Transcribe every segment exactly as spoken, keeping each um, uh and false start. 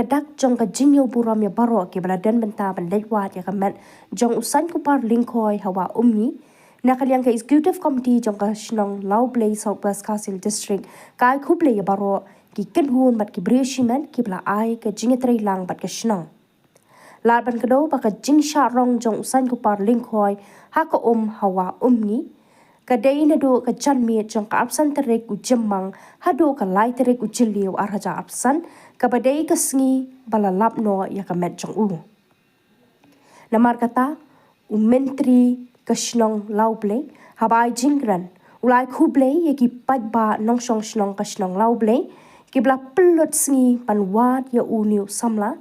Ka dak jong ka jingïoh burom ïa baroh kiba la don bynta ban leit wad ïa ka met jong u Saiñkupar Lyngkhoi ha Wah Umngi, na ka liang ka Executive Committee jong ka shnong Lawblei, South West Khasi Hills District, ka ai khublei ïa baroh ki kynhun bad ki briew shimet kiba la ai ka jingïatreilang bad ka shnong. Lad ban kdew ba ka jingshah rong jong u Saiñkupar Lyngkhoi ha ka um ha Wah Umngi ka dei naduh ka janmiet jong ka arphew san tarik u Jymmang haduh ka lai tarik u Jylliew ar hajar arphew san, kaba dei ka sngi ba la lap noh ïa ka met jong u. Namar kata, u Myntri ka shnong Lawblei, haba ai jingkren, u la ai khublei ïa ki paidbah nongshong shnong ka shnong Lawblei kiba la pynlut sngi ban wad ïa une u samla.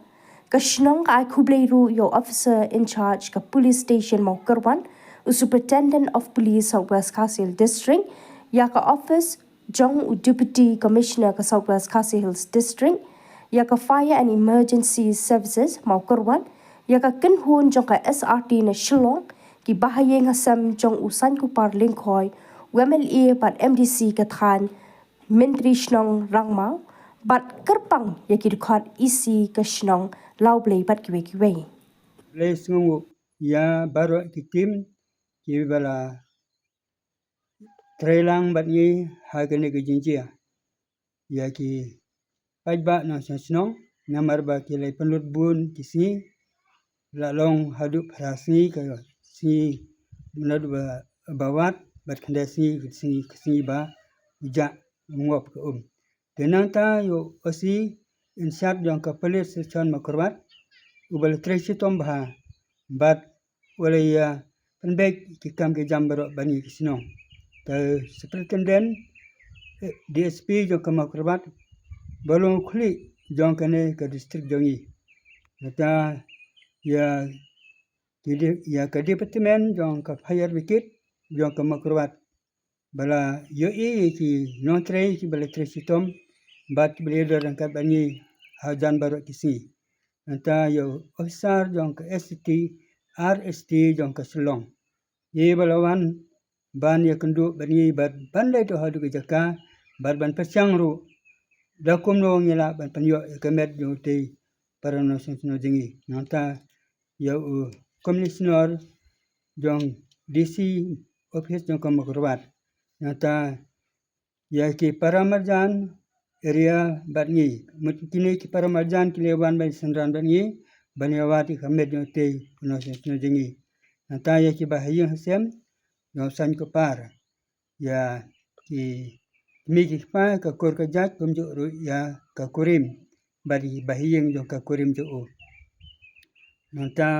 Ka shnong ka ai khublei ruh ïa u Officer in Charge ka Police Station Mawkyrwat, u Superintendent of Police South West Khasi Hills District, ïa ka office jong u Deputy Commissioner ka South West Khasi Hills District, ïa ka Fire and Emergency Services Mawkyrwat, ïa ka kynhun jong ka S R T na Shillong, ki bahaïing hasem jong u Saiñkupar Lyngkhoi, u M L A bad M D C ka thaiñ, Myntri shnong Rangmaw, bad kyrpang ïa ki dkhot E C ka shnong Lawblei bad kiwei kiwei. Lei sngewnguh ïa baroh ki team kiba la treilang bad ngi ha kane ka jingjia. Ïa ki paidbah nongshong shnong, namar ba ki la pynlut bun ki sngi, la long haduh phra sngi ka sngi naduh ba, ba wad, bad khyndai sngi ka sngi, ka sngi ba u jah, u ngop ka um. Te nangta ïa u O C in charge jong ka Police Station Mawkyrwat, uba la trei shitom bha, bad u la ïa pynbeit ki kam ki jam baroh ban ïa ki shnong. Ka Superintendent, eh, D S P jong ka Mawkyrwat, ba long u khlieh jong kane ka district jong ngi. Nangta ïa ki di-, ïa ka department jong ka Fire Brigade jong ka Mawkyrwat, ba la ïohi ïa ki nongtrei kiba la trei shitom bad kiba la ïadon ryngkat bad ngi hajan baroh ki sngi. Nangta ïa u officer jong ka S T, R S T jong ka Shillong, ïa ba la wan ban ïakynduh bad ngi bad ban leit haduh ka jaka bad ban pyrshang ruh da kumno ngi lah ban pynïoh ïa ka met jong utei para nongshong shnong jong ngi. Nangta ïa u Commissioner jong D C office jong ka Mawkyrwat. Nangta ïa ki para marjan area bad ngi. Mut kine ki para marjan ki la wan ban synran bad ngi ban ïa wad ïa ka met jong utei u nongshong shnong jong ngi. Nangta ïa ki bahaïing hasem jong u Saiñkupar. Ïa ki kmie ki kpa, ka kur ka jait, kumjuh ruh ïa ka kurim bad ki bahaïing jong ka kurim jong u. Nangta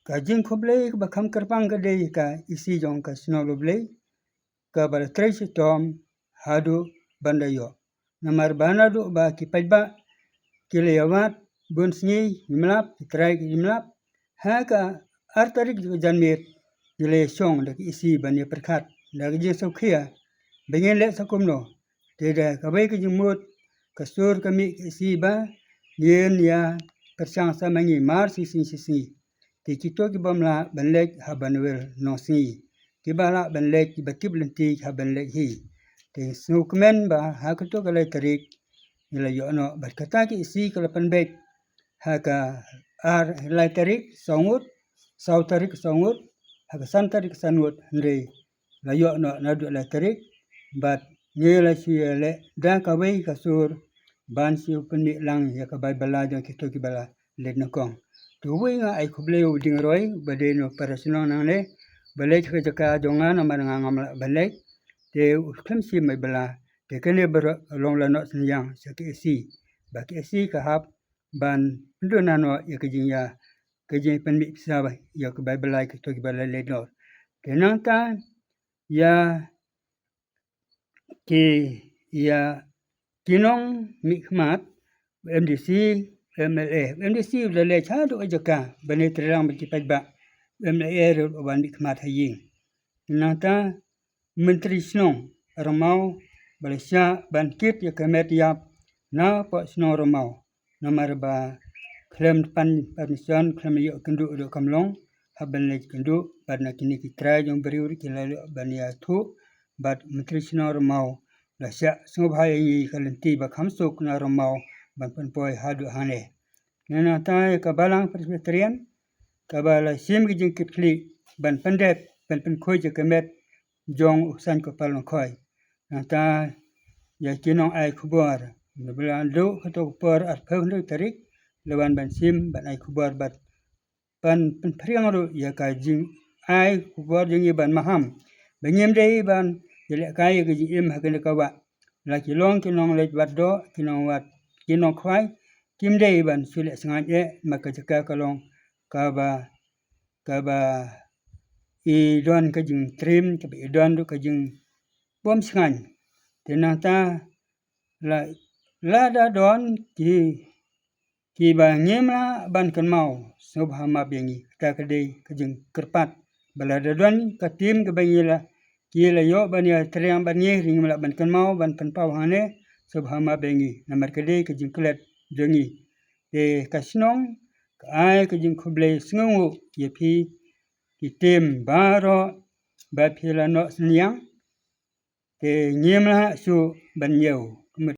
ka jingkhublei kaba kham kyrpang ka dei ka E C jong ka shnong Lawblei, kaba la trei shitom haduh ban da ïoh. Namar ba naduh ba ki paidbah ki la ïa wad bun sngi, ngim lap, ki trai ki ngim lap, ha ka ar tarik ka janmiet ki la ïa shong da ka E C ban ïa pyrkhat da ka jingsngewkhia ba ngin leh sa kumno. Te da kawei ka jingmut ka sur ka mih ka E C ba ngin ïa pyrshang sa ma ngi mar shisngi shisngi. Te kito ki bym lah ban leit ha ban wel nongsngi, kiba lah ban leit kiba tip lynti ha ban leit hi. Te sngewkmen ba ha kato ka lai tarik ngi la ïoh noh bad kata ka E C ka la pynbeit ha ka ar lai tarik saw ngut, saw tarik saw ngut, ha ka san tarik san ngut, hynrei la ïoh noh naduh lai tarik bad ngi la shu ïaleh da kawei ka sur ban shu pynmih lang ïa ka bai bylla jong kito kiba la leit nyngkong. Te uwei nga ai khublei u Dieng Roy ba dei na para shnong nangne ba leit ha ka jaka jong nga namar nga ngam lah ban leit. Te u khlem shim bai bylla. Te kane baroh long la noh synñiang sha ka E C ba ka E C ka hap ban pynduna noh ïa ka jingïa, ka jingpynmih pisa ba ïa ka bai bylla ïa kito kiba la leit noh. Te nangta ïa ki, ïa ki nongmihkhmat, M D C, M L A. M D C u la leit haduh ka jaka ban ïatreilang bad ki paidbah. M L A ruh u wan mihkhmat ha ïing. Nangta Myntri shnong Rangmaw ba la shah ban kit ïa ka met ïap na poh shnong Rangmaw. Namar ba khlem pan permission, khlem ïoh kynduh ruh kam long hap ban leit kynduh bad na kine ki trai jong briew ruh ki la ïoh ban ïathuh bad Myntri shnong Rangmaw la shah sngewbha ïa ngi ka lynti ba kham suk na Rangmaw ban pynpoi haduh hangne. Nangta ïa ka Balang Presbyterian kaba la shim ka jingkitkhlieh ban pyndep, ban pynkhuid ïa ka met jong u Saiñ Kopal Longkhoi. Nangta ïa ki nong ai khubor, naba la duh kato ka por arphew hynriew tarik, la wan ban shim ban ai khubor bad ban pynphriang ruh ïa ka jingai khubor jong ngi ban maham ba ngim dei ban ïalehkai ïa ka jingim ha kane ka wah. La ki long ki nongleit wad doh, ki nongwad, ki nongkhwai, kim dei ban shu leh sngain eh, namar ka jaka ka long kaba, kaba i don ka jingtriem, kaba i don ruh ka jingbym sngain. Te nangta la, lada don ki, kiba ngim lah ban kynmaw, sngewbha map ïa ngi. Kata ka dei ka jingkyrpad. Ba lada don ka tim kaba ngi la, ki la ïoh ban ïatrei bad ngi, hynrei ngim lah ban kynmaw, ban pynpaw hangne, sngewbha map ïa ngi. Namar ka dei ka jingklet jong ngi. Te ka shnong ka ai ka jingkhublei sngewnguh ïa phi ki tim baroh ba phi la noh synñiang. Te ngim lah shuh ban ñiew.